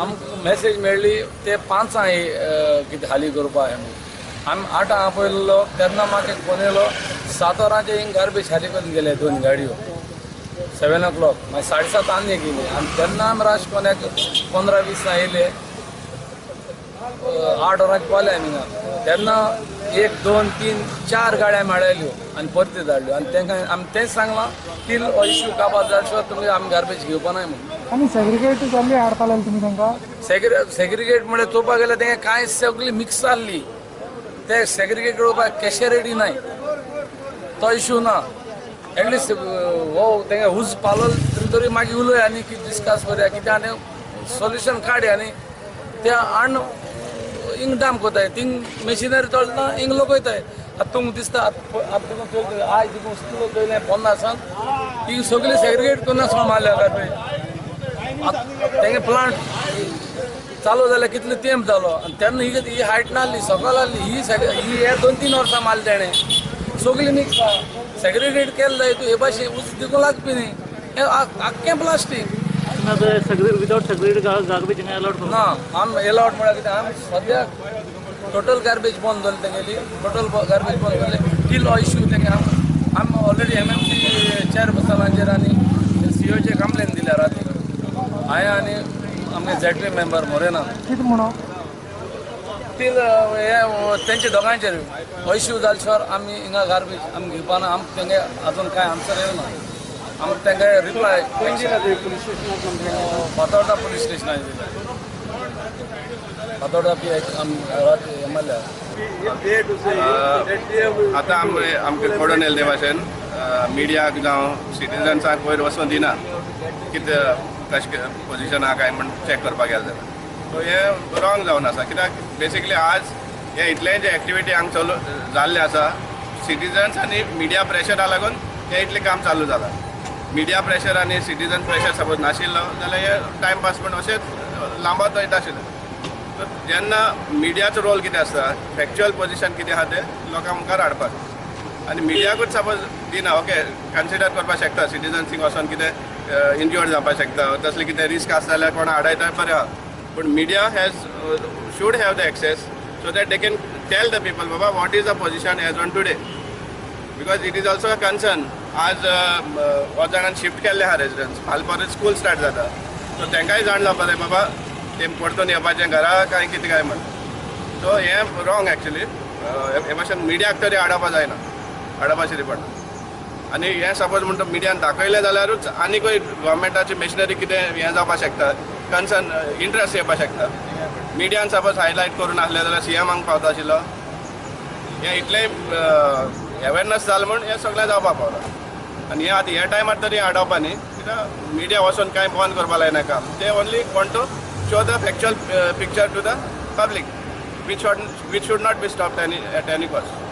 आमकां मॅसेज मेळ्ळी ते 5 कितें खाली करपा आहे म्हणून. आमी 8 आपयल्लो तेन्ना म्हाका एक फोन येयलो 7 वरांचेर हिंग गार्बेज खाली करून गेले 2 गाडयो 7 o'clock मागीर 7:30 आनी गेली आनी तेन्ना आमी राश कोन्याक 15-20 येयले 8 वरांचेर पावले आमी हिंगा. तेन्ना 1, 2, 3, 4 गाड्या मेळयल्यो आनी परती धाडल्यो आनी तांकां आमी तेंच सांगलां तील हो इश्यू काबार जाल्या शिवाय तुमी आमी गार्बेज घेवपा नाय म्हणून. आनी सेग्रिगेट जाल्ली हाडपा लागले तुमी तांकां? सेग्रिगेट म्हळ्यार चोवपाक गेल्यार तेंगे कांय सगळी मिक्स जाल्ली, ते सेग्रिगेट करपाक कॅशे रेडी नाय, तो इश्यू ना. एटलिस्ट हो तेंगे हुज पावलो तरी मागीर उलय आनी कितें डिस्कस करया कितें आनी सोल्युशन काडया आनी ते हाडून हिंग डंप कोताय, थिंग मशिनरी चलता हिंग लोक वयताय. आतां तुमकां दिसता आतां तुका आयज तुका उस्तुलो चोयलें 50 ही सगळी सेग्रिगेट करून आसा मारल्या गार्बेज. तेंगे प्लांट चालू जाल्यार कितलो तेंप जालो आनी तेन्ना ही हायट नासली, सकयल आहली. ही हे 2-3 वर्सां मारली तेणें सगळी मिक्स सेग्रिगेट केलें जाय. तूं हे भाशेन उज दिकूंक लागपी न्ही, हें आख्खें plastic. Without segregate garbage allowed ना. आमी एलावड म्हळ्यार कितें, आमी सद्याक टोटल गार्बेज बंद जाली तेगेली, टोटल गार्बेज बंद जाली टील हो इश्यू तेगे. आमी ऑलरेडी MMC चेअरपर्सनाचेर आनी COचेर कंप्लेन दिल्या राती हांवें आनी आमगे ZP member Morena कितें म्हणून टील हे तेंचे दोगांचेर हो इश्यू जाले शिवाय आमी हिंगा गार्बेज आमी घेवपा ना. आमकां तेंगे आजून कांय आन्सर येवना, आमकां तेंगे रिप्लाय फातोर्डा पुलीस स्टेशनाचेर दिल्या, फातोर्डा पी आमी राती MLA. आतां आमकां कळून येयल्ले भाशेन मिडियाक जावं सिटिजन्साक वयर वचून दिना कितें कशें पोजिशन आहा काय म्हण चॅक करपाक गेले जाल्यार. सो हें रॉंग जावन आसा, कित्याक बेसिकली आज हें इतलें जें एक्टिविटी हांगा चालू जाल्लें आसा सिटिजन्स आनी मिडिया प्रेशरा लागून हें इतलें काम चालू जालां. मिडिया प्रेशर आनी सिटिजन प्रेशर सपोज नाशिल्लो जाल्यार हें टायमपास म्हण अशेंच लांबात वयता आशिल्लें. सो जेन्ना मिडियाचो रोल कितें आसता, फॅक्च्युअल पोजिशन कितें आहा तें लोकां मुखार हाडपाक, आनी मिडियाकूच सपोज दिना ओके कन्सिडर करपाक शकता सिटिजन्सींक वचोन कितें इंज्युअर्ड जावपाक शकता, तसलें कितें रिस्क आसा जाल्यार कोण हाडयता बरें आहा, पूण media has should have the access so that they can tell the people Baba what is the position as on today, because it is also a concern. आज जाणान शिफ्ट केल्ले आहा रेजिडन्स, फाल्यां परत स्कूल स्टार्ट जाता, so तांकांय जाण जावपा जाय बाबा ते परतून येवपाचें घरा काय कितें काय म्हण. सो हें रॉंग एक्चुली, हे भाशेन मिडियाक तरी आडावपा जायना, आडावपाचें पडटा. आनी हें सपोज म्हणटा मिडियान दाखयलें जाल्यारूच आनीकूय गव्हर्मेंटाची मशिनरी कितें हें जावपाक शकता, कन्सर्न इंट्रस्ट येवपाक शकता. मिडियान सपोज हायलायट करून आसलें जाल्यार CMांक पावता आशिल्लो. हें इतलें अवेरनस जालें म्हूण हें सगळें जावपाक पावलां. आनी हें आतां ह्या टायमार तरी आडावपा न्ही, कित्याक मिडिया वचून कांय बंद करपा लायना काम, ते only want to show the factual picture to the public which should not be stopped at any cost.